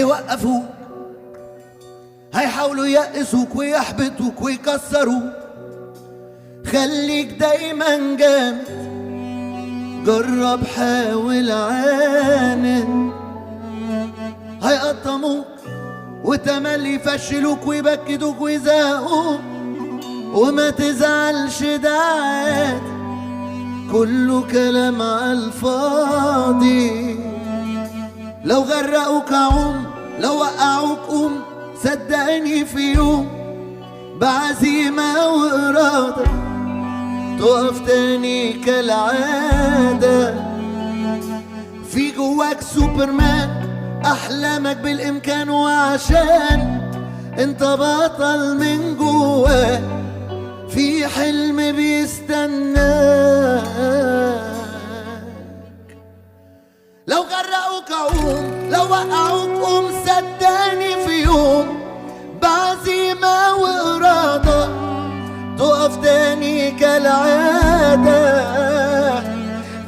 هيوقفوك، هيحاولوا ييأسوك ويحبطوك ويكسروك. خليك دايما جامد، جرب حاول عاند. هيقطموك وتملي يفشلوك ويبكدوك ويزهقوك، وما تزعلش ده عادي، كله كلام عالفاضي. لو غرقوك عوم، لو وقعوك قوم، صدقني في يوم بعزيمة وإرادة تقف تاني كالعادة. في جواك سوبرمان، أحلامك بالإمكان، وعشان انت بطل من جواك في حلم بيستناك. لو غرقوك عوم، لو وقعوك قوم، صدقني في يوم بعزيمة وإرادة تقف تاني كالعادة.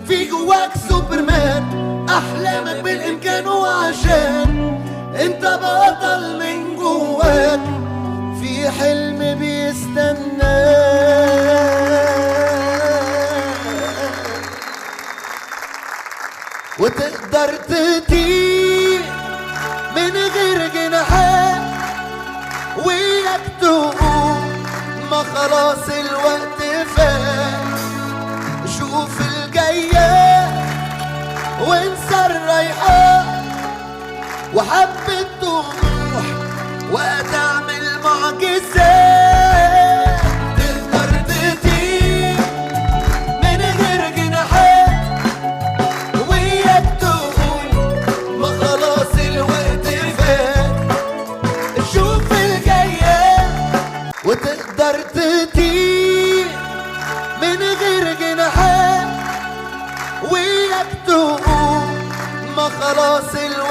في جواك سوبرمان، أحلامك بالإمكان، وعشان انت بطل من جواك في حلم بيستناك. وتقدر تطير من غير جناحات وياك تقوم، ما خلاص الوقت فات. شوف الجاية وانسى الرايحة، وحبة طموح وهتعمل معجزات. تقدر تطير من غير جناحات وياك تقول ما خلاص الوقت فات. شوف الجاية وتقدر تطير من غير جناحات وياك تقوم، ما خلاص الوقت